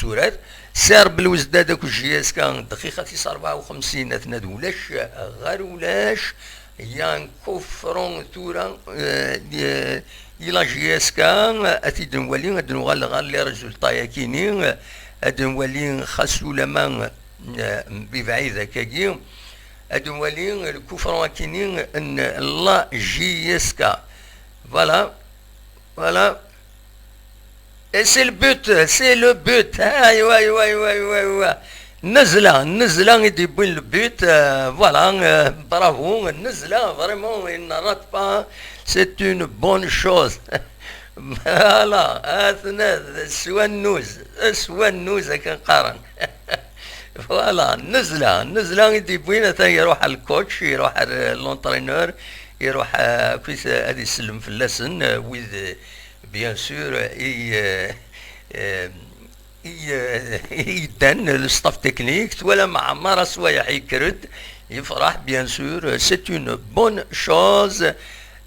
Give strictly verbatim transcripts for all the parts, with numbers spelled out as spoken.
turar. Si Rebbi Lwezdad akked J S K, dqiqa tis rebɛa u xemsin, atna d ulac ɣer ulac. Yan kufrun tura, eh, eh, i la J S K, ad t-id-nwali, ad nuɣal ɣer les résultats-yakini, ad nwali xas ulama, eh, mbi bɛid akkagi, ad nwali le kufrun akini n la J S K. Voilà, voilà. Et c'est le but, c'est le but. Aywa, aywa, aywa, aywa, aywa. Nnezla, Nnezla i d-yewwin le but. Euh, voilà, euh, bravo. Nnezla, vraiment, il ne rate pas. C'est une bonne chose. Voilà, atna, s wannuz, s wannuz akken qqaren. Voilà, Nnezla, Nnezla i d-yewwin, atan iruḥ ar le coach, iruḥ ar, euh, l'entraîneur, iruḥ, euh, akkit, euh, ad isellem fell-asen, euh, wid, euh, bien sûr, euh, i, euh, euh, i, euh, i yeddan, le staff technique, twalam Ɛmar Aswayeḥ yekker-d, yefreḥ, bien sûr, euh, c'est une bonne chose.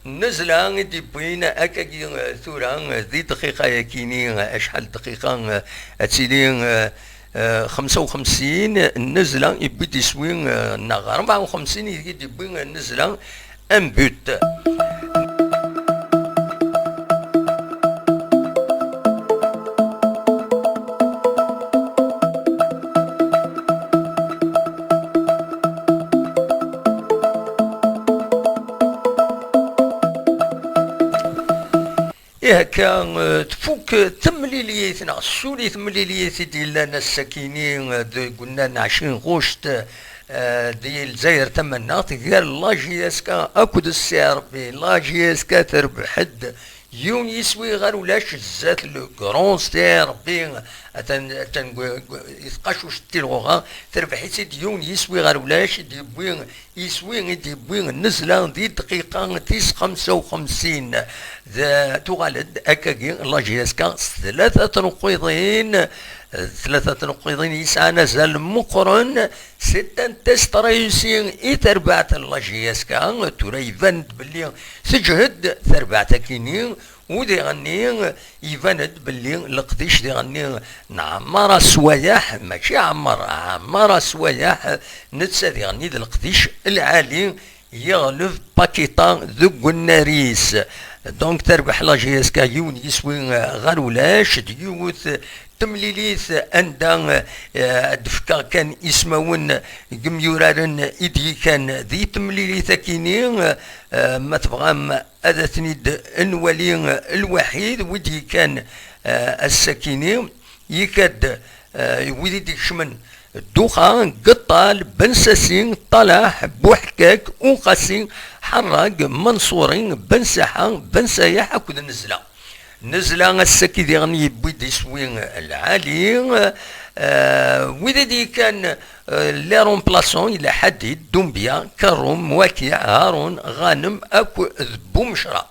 Nnezla i d-yewwin akkagi, euh, tura, euh, di dqiqa-yakini, euh, acḥal dqiqa, euh, ad tili, euh, euh, xemsa u xemsin, Nnezla yewwi-d iswi, euh, neɣ rebɛa u xemsin i d-yewwi, euh, Nnezla un but. Ihi akka, eh, tfuk temlilit neɣ tessuli temlilit i d-yellan ass-akini, eh, deg unnar n ɛecrin ɣuct, eh, di Lezzayer Tamaneɣt, gar la J S K akked C R B. La J S K terbeḥ-d yiwen yiswi ɣer ulac zdat le grand C R B. Atan, atan gu-, gu-, i tqacuct n Tilɣuɣa, terbeḥ-itt-id yiwen yiswi ɣer ulac, i d-yewwi iswi i d-yewwi Nnezla di dqiqa tis xemsa u xemsin. D-, tuɣal-d akkagi la J S K s tlata tneqqiḍin, tlata tneqqiḍin yesɛan azal meqqren. C'est un test réussi i terbaɛt n la J S K. Tura iban-d belli teǧhed terbaɛt akini. U diɣenni, iban-d belli leqdic diɣenni n Ɛmar Aswayeḥ, mačči Ɛmar, Ɛmar Aswayeḥ, netta diɣenni d leqdic lɛali, yeɣleb Paqueta deg unnar-is. Donc, terbeḥ la J S K yiwen yiswi ɣer ulac, d yiwet temlilit anda, eh, ad d-fkeɣ kan ismawen n yimyuraren i d-yekkan di temlilit akini, eh, ma tebɣam ad ten-id-nwali lwaḥid, wi d-yekkan, eh, ass-akini, yekka-d, eh, wid i d-ikecmen: Dduxa, Geṭṭal, Ben Sasi, Ṭalaḥ, Buḥkak, Uqasi, Ḥerrag, Manṣuri, Ben Saḥa, Ben Sayeḥ akked Nezla. Nezla ass-agi diɣen yewwi-d iswi lɛali. Eh, wid i d-yekkan, eh, les remplaçants, yella Ḥadid, Dumbia, Karum, Wakiɛ, Harun, Ghanem akked Bumecra.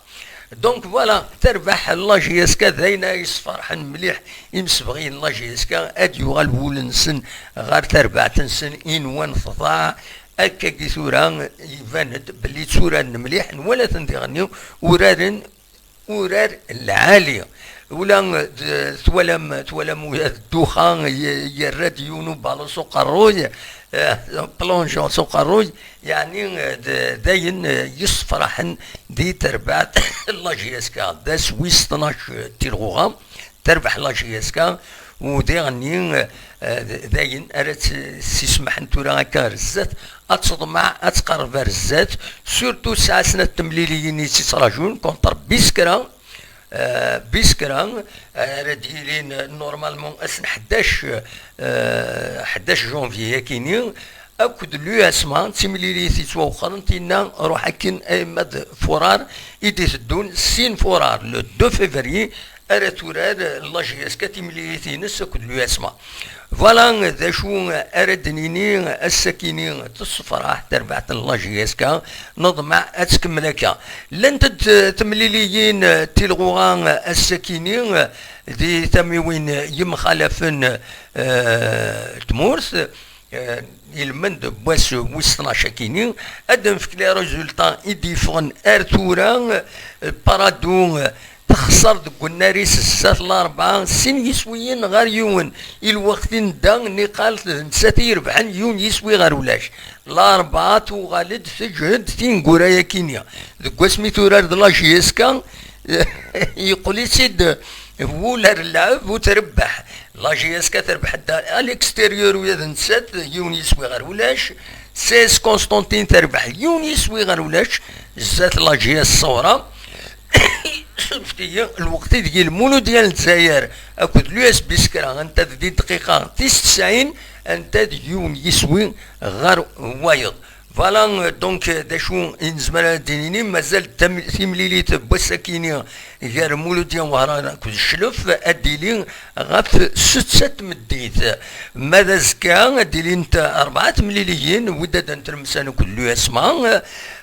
Donc voilà, terbeḥ la J S K, d ayen ay yesferḥen mliḥ imsebɣiyen n la J S K, ad yuɣal wul-nsen ɣer terbaɛt-nsen i nwan tḍaɛ. Akkagi tura iban-d belli tturaren mliḥ, nwala-ten diɣenni uraren urar lɛali. Ula d-, twalam, twalam ula d Dduxa y-, yerra-d yiwen ubalu s uqerruy, eh, plongeon s uqerruy, yeɛni, eh, d-, d ayen, eh, yessefraḥen di terbaɛt n la J S K. D ass wis tnac, eh, Tilɣuɣa, terbeḥ la J S K, u diɣenni, eh, d-, d ayen ara tt-, ssismaḥen tura akka ar zdat, ad teḍmeɛ, ad tqerreb ar zdat, surtout tesɛa snat temliliyin i tt-ittrajun contre Biskra, eh, Biskra, eh, ara d-yilin normalement ass n ḥdac, eh, ḥdac janvier akini, akked l'U S M A, d timlilit yettwawexxren, tinna ruḥ akken a yemma d Furar i d-iteddun, sin Furar, le deux février, ara turar la J S K timlilit-ines akked l'U S M A. Voilà d acu ara d-nini ass-akini, tessefraḥ terbaɛt n la J S K, neḍmeɛ ad tkemmel akka. Llant-d temliliyin Tilɣuɣa ass-akini di tamiwin yemxalafen, eh, tmurt. Eh, ilmend n wass wis tnac akini, ad nefk les résultats i d-yeffɣen ar tura, eh, Paradou, eh, texṣer deg unnar-is zdat Larebɛa, sin yiswiyen ɣer yiwen. I lweqt i nedda, niqal d nettat i irebḥen, yiwen yiswi ɣer ulac. Larebɛa tuɣal-d teǧhed tineggura-yakini. Deg wasmi turar d la J S K, yeqqel-itt-id wul ar lɛeb ur trebbeḥ. La J S K terbeḥ-d à l'extérieur, ula d nettat yiwen yiswi ɣer ulac. C S Constantine terbeḥ yiwen yiswi ɣer ulac zdat la J S Ṣewra. Surfet-iyi, lweqt ideg i Lmuludya n Lezzayer akked l'U S B Skra, anta d di dqiqa tis tesɛin, anta d yiwen yiswi ɣer wayeḍ. Voilà, euh, donc, euh, d acu i nezmer ad d-nini, mazal tam-, timlilit n wass-akini gar Muludya Wehran akked Cclef ad d-tili ɣef setta tmeddit. Ma d azekka, ad d-ilint rebɛa temliliyin, Wydad n Tlemsan akked l'U S M A,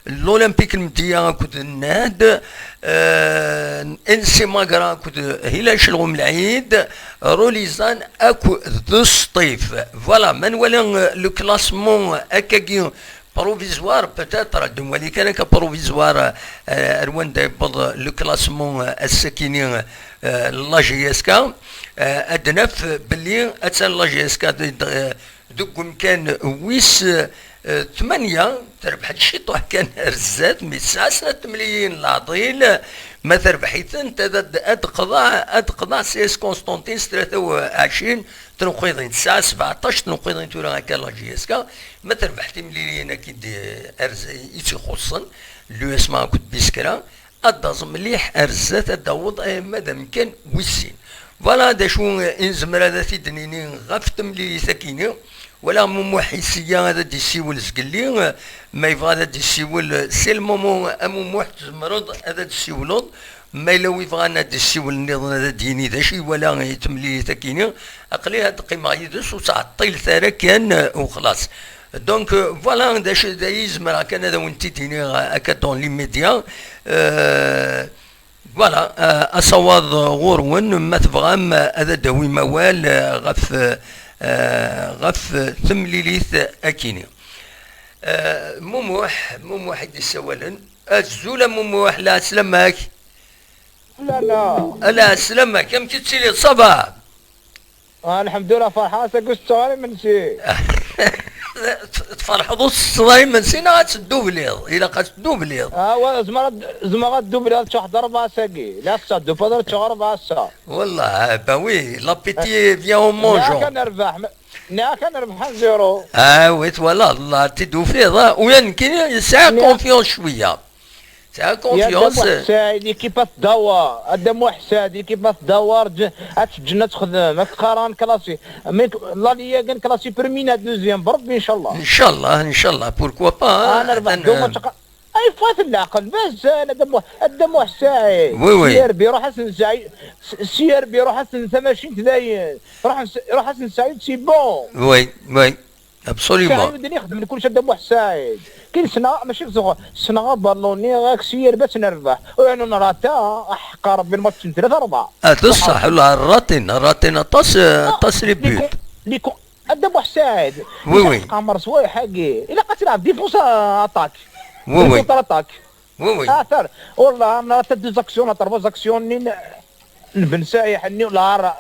l'Olympique Lmedya akked Nnad, euh, N C Magra akked Hilal Celɣum Lɛid, Rulizan akked Sṭif. Voilà, ma nwala, euh, le classement akkagi provisoire, peut-être, ad nwali kan akka provisoire, euh, ar wanda yewweḍ le classement, euh, ass-akini, euh, la J S K, euh, ad naf belli attan la J S K d-, d-, euh, deg umkan wis, euh, tmanya, terbeḥ-d ciṭuḥ kan ar zdat, mi tesɛa snat temliyin leɛḍil, ma terbeḥ-itent, ad, ad, ad d-qḍeɛ, ad d-qḍeɛ C S Constantine s tlata u ɛecrin tnuqqiḍin, tesɛa sebɛeṭṭac tnuqqiḍin tura akka la J S K, ma terbeḥ timliliyin-agi d-, ar z-, i tt-ixuṣṣen, l'U S M A akked Biskra, ad d-taẓ mliḥ ar zdat, ad d-taweḍ arma d amkan wis sin. Voilà d acu i nezmer ad t-id-nini ɣef temlilit-agi-nni. Wala Mumuḥ iseyya ad d-isiwel zgelli, ma yebɣa ad d-isiwel, c'est le moment, a Mumuḥ, tzemreḍ ad d-siwleḍ. Ma yella wi bɣan ad d-isiwel nniḍen ad d-yini d acu iwala i temlilit-agi-nni, aql-i ad d-qqimeɣ yid-s, ur ttɛeṭṭilet ara kan, u xlaṣ. Donc, euh, voilà, d acu, d ayen zemreɣ kan ad awen-t-id-iniɣ, euh, akka dans l'immédiat. Euh, voilà, euh, asawaḍ, euh, ɣur-wen, ma tebɣam, euh, ad d-tawim awal, euh, ɣef, euh, ɣef temlilit akini. Euh, Mumuḥ, Mumuḥ i d-issawalen. Azul a Mumuḥ, lɛeslama-k. Lala. Lɛeslama-k, amek i tettiliḍ, ça va? Ah, lḥemdullah, ferḥeɣ, ass-agi ur tetteɣ ara imensi. Tferḥeḍ ur tetteḍ ara imensi neɣ ad teddubliḍ? Ilaq ad teddubliḍ. Ah, wa, zemreɣ ad, zemreɣ ad ddubliɣ, ad ččeɣ ḥedd rebɛa ass-agi. La, ass-a, ddubiḍ ad ččeɣ rebɛa ass-a. Wallah, ah, bah oui, l'appétit vient en mangeant. Neɣ kan nerbeḥ, ma-, neɣ kan nerbeḥ un zéro. Ah oui, twalaḍ, la, ad t-id-tufiḍ, ah. Uya nekkini yesɛa confiance cwiya. Sɛiɣ confiance. Ya Dda Muḥ Saɛid, l'équipe tdawar. A Dda Muḥ Saɛid, l'équipe tdawar, ǧ-, ad teǧǧen ad texdem, ad teqqar ad nklasi. Mais la Ligue ad nklasi premier neɣ deuxième, Rebbi, inchallah. Inchallah, inchallah, pourquoi pas, hein, ad nerbeḥ. Ad n-, Dda Muḥ Saɛid. Ay, fat leɛqel, mazal, a Dda Muḥ, a Dda Muḥ Saɛid. Oui, oui. Si Rebbi, ruḥ ad sen-, Saɛid, s-, si Rebbi, ruḥ ad sen-, tamacint dayen. Ruḥ s-, ruḥ ad sen-, Saɛid, c'est bon. Oui, oui. Absolument. Saɛid i ixedmen kullec a Dda Muḥ Saɛid. Kin ssneɣ, mačči d ssneɣ aballuni, ak s yirba ad nerbeḥ. Ur n-, nrata, aḥeqqa Rebbi lmatch n tlata rebɛa. Ah, d ṣṣeḥ, la, ratin, ratin aṭas, eh, aṭas les buts. Ah, les con-, les con-, a Dda Muḥ Saɛid. Oui, oui. Qamar s wayeḥ-agi. Ilaq ad tilɛeb défense attaque. Oui, oui. Défense attaque. Oui, oui. Ah, tar-, والله نرى حتى deux actions, trois actions, نين، نبن سايح، نين، لا، را-،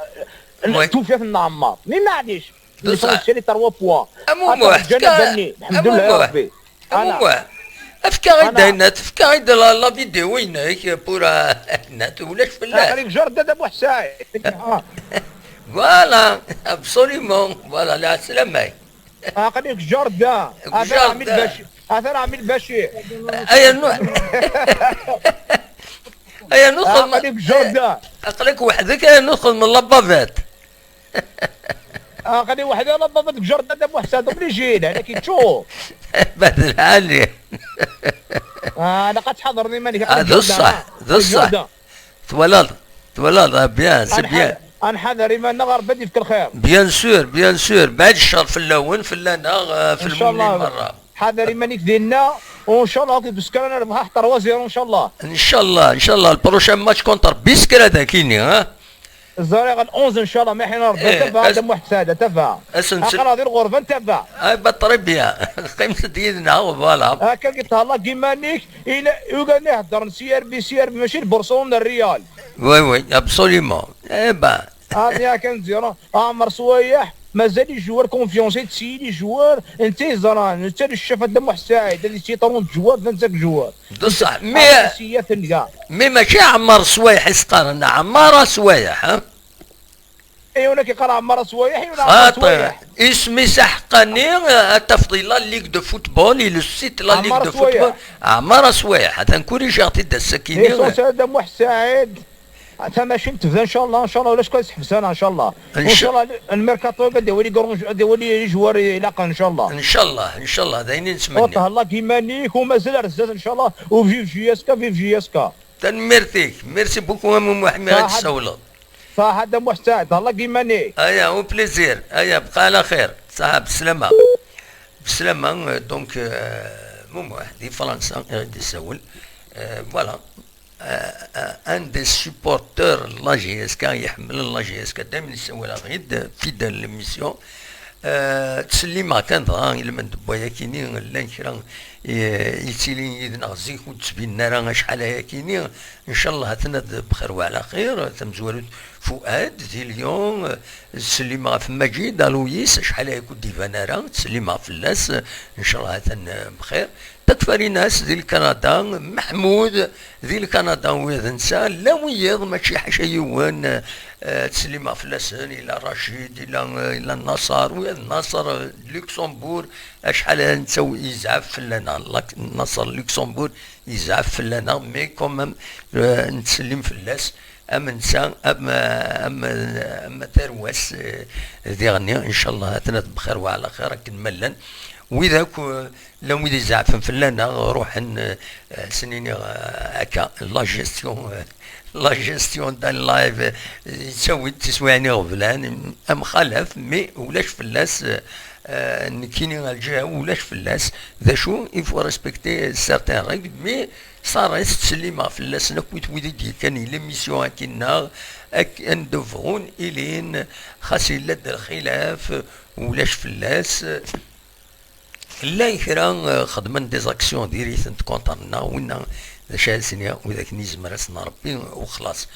oui. توفيت النعمار. Mais معليش. L'essentiel les trois points. A Mumuḥ, efk-aɣ-d ayen, a Mumuḥ. Efk-aɣ-d la, la vidéo-inek pour, euh, net, ulac fell-as. Aql-ik Jordan a Muḥ Saɛid. Voilà, absolument. Voilà, la, c'est la main. Aql-ik Jordan. Atan Ɛmi Lbacir. Atan Ɛmi Lbacir. Aya nu-, aya nu txedmeḍ. Aql-ik Jordan. Aql-ik weḥd-k, aya nu txedmeḍ la bavette. Aql-i weḥd-i la bavette deg Jordan, d amuḥsad, obligé, lehna ki teččur. Bad lɛali. Ah, ilaq ad tḥadreḍ iman-ik, aql-ik Jordan. Ah, d ṣṣeḥ, d ṣṣeḥ. Jordan. Twalaḍ, twalaḍ, ah, bien, c'est bien. Ad nḥader iman-nneɣ, Rebbi ad yefk lxir. Bien sûr, bien sûr. Bɛid ccer fell-awen, fell-aneɣ, ah, f lmumnin merra. Ḥader iman-ik dinna, u ncallah, akked Biskra ad nerbeḥ trois zéro, ncallah. Ncallah, ncallah, le prochain match contre Biskra dagini, hein? Ẓriɣ al onze, ncallah, ma ḥin Ṛebbi, eh, tafa, Dda Muḥ Saɛid, tafa. Aql-aɣ di lɣerba, tafa. Ah, bah, très bien. Qqimet-d yid-neɣ, voilà. Akka i thelḍeḍ iman-ik, ila, ugan iheddren C R B, C R B, mačči d Barcelone, Real. Oui, oui, absolument. Eh ben. Ah, bien, kan zéro. Ɛmer Swayeḥ, mazal ijewwer, confiance, yettili ijewwer, netta yeẓran, netta d ccaf, Dda Muḥ Saɛid, ad yettili ṭrun ijewwer, d netta ijewwer. D ṣṣeḥ, mais, mais mačči Ɛmer Swayeḥ i s-qqaren, Ɛmara Swayeḥ, ha? Yiwen ad k-iqqar Ɛmara Swayeḥ, yiwen Ɛmara Swayeḥ. Isem-is aḥeqqani, ad tafeḍ la Ligue de football, il cite la Ligue de football. Ɛmara Swayeḥ, atan corrigiɣ-t-id ass-akini. L'essentiel Dda Muḥ Saɛid. Tamacint tebda, ncallah, ncallah, ulac kan seḥbes-aneɣ, ncallah. Ncallah, lmerkato ad d-iwali grun-, ad d-iwali ijewwer ilaqen, ncallah. Ncallah, ncallah, d ayen i nettmenni. Ur thelḍeḍ iman-ik, u mazal ar zdat, ncallah, u vive J S K, vive J S K. Tanemmirt-ik, merci beaucoup a Muḥ mi ara d-tessawleḍ. Ṣaḥa Dda Muḥ Saɛid, helḍeḍ iman-ik. Aya, au plaisir, aya, bqa ɛla xir, ṣaḥa, beslama. Beslama, euh, donc, euh, Muḥ, di Fransa i ɣ-d-issawel. Euh, voilà. Euh, euh, un des supporteurs n la J S K, iḥemmel la J S K, daymen issawal-aɣ-id, fidèle l'émission. Euh, ttsellimeɣ kan dɣa i lmend n wayakini, llan kra i, yettilin yid-neɣ zik ur d-ttbinen ara acḥal ayakini. Ncallah aten-ad bxir wa ɛla xir. Tamezwarut Fuad di Lyon, euh, ttsellimeɣ ɣef Maǧid Aloyis, acḥal ayakini ur d-iban ara, ttsellimeɣ fell-as, ncallah aten, euh, bxir. Takfarinas di Lkanada, Meḥmud di Lkanada, wiyaḍ nsa, llan wiyaḍ, mačči ḥaca yiwen, eh, ttsellimeɣ fell-asen, ila Racid, ila, ila Naṣer, wiyaḍ Naṣer, eh, Luxembourg, acḥal ara netta yezɛef fell-aneɣ, Lak-, Naṣer Luxembourg yezɛef fell-aneɣ, mais quand même, eh, nettsellim fell-as, am netta, am, am, am tarwa-s, eh, diɣenni, ncallah, aten-ad bxir wa ɛla xir, akken ma llan. Wid akk, eh, llan wid izeɛfen fell-aneɣ, ruḥen, eh, eh, sen-iniɣ, eh, akka, la gestion, eh, la gestion d'un live, eh, yettawi-d tiswiɛin iɣeblan, amxalaf, mais ulac fell-as, eh, eh, nekkini, lǧiha-w, ulac fell-as. D acu, il faut respecter certaines règles, mais ça reste, ttsellimeɣ fell-asen akk wid, wid i d-yekkan i l'émission akkin-nneɣ, ak-, anda bɣun ilin, xas yella-d lxilaf, ulac fell-as. Llan kra, eh, xedmen des actions diri-tent contre-nneɣ, winna d acu ara s-iniɣ, widak-nni yezmer-asen Rebbi, u xlaṣ.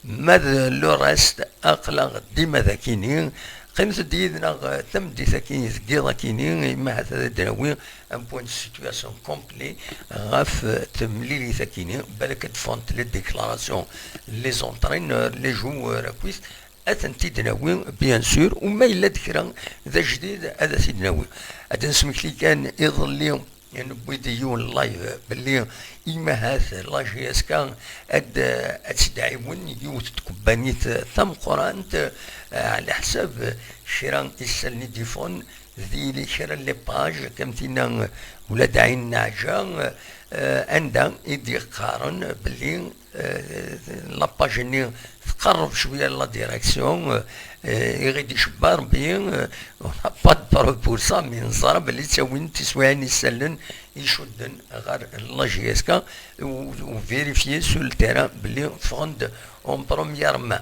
Ma d le reste, aql-aɣ dima d akini. Qqimet-d yid-neɣ, eh, tameddit-akini deg yiḍ akini, imi ahat ad d-nawi un point de situation complet ɣef, eh, temlilit-akini, balak ad d-ffɣent les déclarations, les entraîneurs, les joueurs, akkit. Ad tent-id-nawi, bien sûr, u ma yella-d kra d ajdid, ad t-id-nawi. Ad d-nesmekti kan iḍelli, newwi-d yiwen live belli imahat la J S K ad, ad tt-id-ɛiwen yiwet n tkebbanit tameqqrant, eh, ɛla ḥsab kra isallen i d-iffɣen, di kra n les pages, kam tinna, ula d Ɛin Naɛǧa, eh, anda i d-yeqqaren belli, eh, la page-nni tqerreb cwiya la direction, eh, i ɣ-id-icebba Rebbi, eh, on n'a pas de preuve pour ça, mais neẓra belli ttawin tiswiɛin isallen icudden ɣer la J S K, u, u vérifier sur le terrain belli ffɣen-d en première main.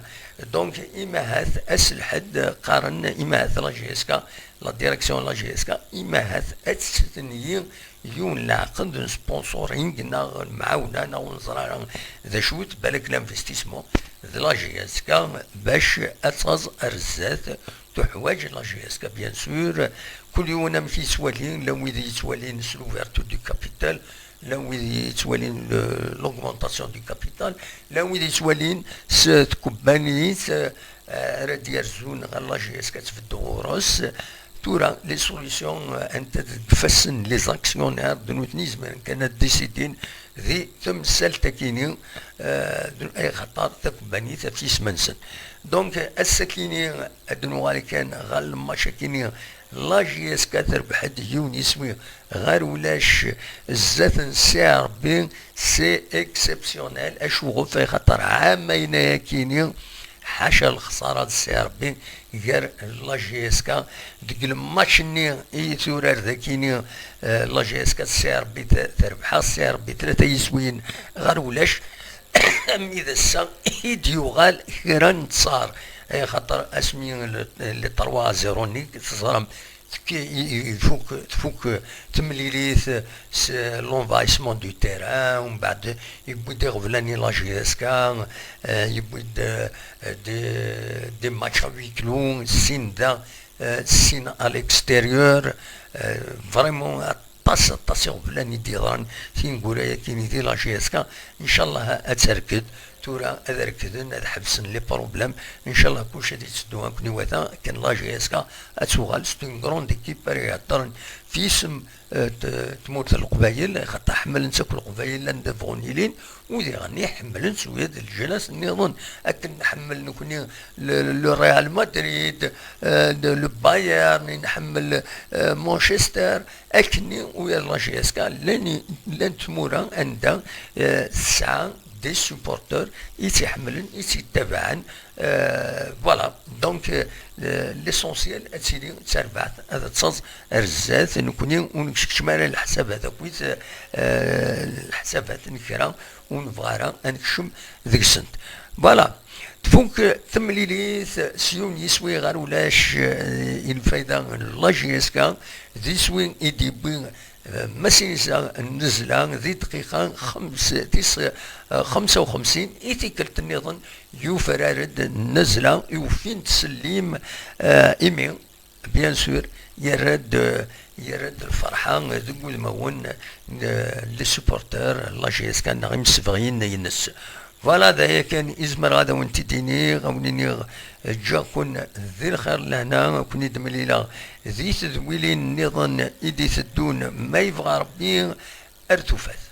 Donc, imahat ass lḥedd, qqaren imahat la J S K, la direction n la J S K, imahat ad testenyi yiwen leɛqed n sponsoring neɣ lemɛawna neɣ ur neẓri ara d acu-t, balak l'investissement d la J S K bac ad taẓ ar zdat. Tuḥwaǧ la J S K, bien sûr, kul yiwen amek yettwali, llan wid yettwalin s l'ouverture du capital, llan wid yettwalin le, l'augmentation du capital, llan wid yettwalin s tkebbanit, eh, ara d-yerzun ɣer la J S K ad tbeddu ɣur-s. Tura, les solutions, eh, anta deg ifassen les actionnaires, d nutni izemren kan ad décidin di temsalt-akini, eh, d, ay xaṭer takebbanit ɣef yisem-nsen. Donc, ass-akini ad nuɣal kan ɣer lmatch-akini, la J S K terbeḥ-d yiwen iswi ɣer ulac zdat n C R B, c'est exceptionnel. Acuɣef? Ay xaṭer ɛamayen ayakini, ḥaca lexsara d C R B gar la J S K deg lmatch-nni i turar dakini, eh, la J S K d C R B, te-, terbeḥ-aɣ C R B tlata yiswiyen ɣer ulac. Armi d ass-a i d-yuɣal kra n ttar. Axaṭer asmi le, le trois à zéro-nni, teẓram, tekki, i, i, ifuk, tfuk temlilit s l'envahissement du terrain, umbeɛd yewwi-d iɣeblan i la J S K, eh, yewwi-d, eh, des, des matchs à huis clos, sin da, eh, sin à l'extérieur, eh, vraiment, aṭas, aṭas iɣeblan i d-yeḍran tineggura-yagi di la J S K. Ncallah ad terked, tura ad rekden, ad ḥebsen les problèmes. Ncallah kullec ad yetteddu akken iwata, akken la J S K ad tuɣal c'est une grande équipe ara iheddren f yisem, eh, t-, tmurt n Leqbayel, xaṭer ḥemmlen-tt akk Leqbayel anda bɣun ilin, u diɣen ḥemmlen-tt wiyaḍ leǧnas nniḍen, akken nḥemmel nekni le, le Real Madrid, eh, le, le Bayern, i nḥemmel, eh, Manchester, akkenni wiyaḍ la J S K, llan i, llan tmura anda, eh, tesɛa des supporters i tt-iḥemmlen, i tt-ittabaɛen, eh, voilà. Donc, eh, l'essentiel ad tili d tarbaɛt, ad taẓ ar zdat, nekni ur nekcekcem ara leḥsabat akkit, eh, leḥsabat n kra ur nebɣi ara ad nekcem deg-sent. Voilà. Tfuk temlilit s yiwen yiswi ɣer ulac, eh, i lfayda n la J S K, d iswi i d-yewwi, eh, Masinisa Nnezla di dqiqa xems-, tis, eh, xemsa u xemsin, i tikkelt nniḍen yufrar-d Nnezla, iwfin-d s llim, eh, imi bien sûr, yerra-d, yerra-d lferḥa deg wudmawen n, n les supporters n la J S K neɣ imsebɣiyen-ines. Voilà, d aya kan i zemreɣ ad awen-t-id-iniɣ, ad awen-iniɣ ǧǧiɣ-ken di lxir d lehna, ad ken-id-mlileɣ di tedwilin nniḍen i d-iteddun, ma yebɣa Rebbi, ar tufat.